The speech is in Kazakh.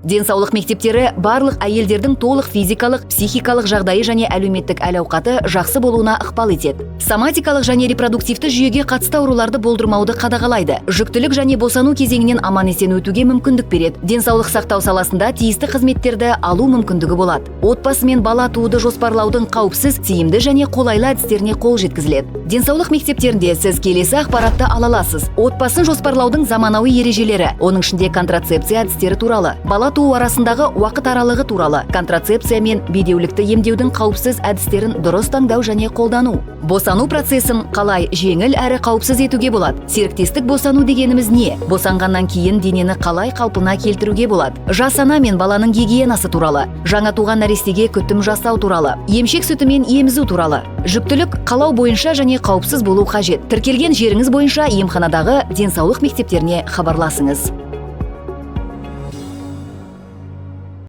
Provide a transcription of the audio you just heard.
Денсаулық мектептері барлық әйелдердің толық физикалық, психикалық жағдайы және әлеуметтік әл ауқаты жақсы болуына ықпал етеді. Соматикалық және репродуктивті жүйеге қатысты ауруларды болдырмауды қадағалайды. Жүктілік және босану кезеңінен аман есен өтуге мүмкіндік береді. Денсаулық сақтау саласында тиісті қызметтерді алу мүмкіндігі болады. Отбасы мен бала тууды жоспарлаудың қауіпсіз, тиімді және қолайлы әдістеріне қол жеткізіледі. Денсаулық мектептерінде сіз келесі ақпаратты ала аласыз: отбасын жоспарлаудың заманауи ережелері, оның ішінде контрацепция әдістері туралы, бала туу арасындағы уақыт аралығы туралы, контрацепция мен бедеулікті емдеудің қауіпсіз әдістерін дұрыс таңдау және қолдану, босану процесін қалай жеңіл әрі қауіпсіз етуге болады, серіктестік босану дегеніміз не, босанғаннан кейін денені қалай қалпына келтіруге болады, жас ана мен баланың гигиенасы туралы, жаңа туған нәрестеге күтім жасау туралы, емшек сүтімен емізу туралы. Жүктілік қалау бойынша және қауіпсіз болу қажет. Тіркелген жеріңіз бойынша емханадағы денсаулық мектептеріне хабарласыңыз.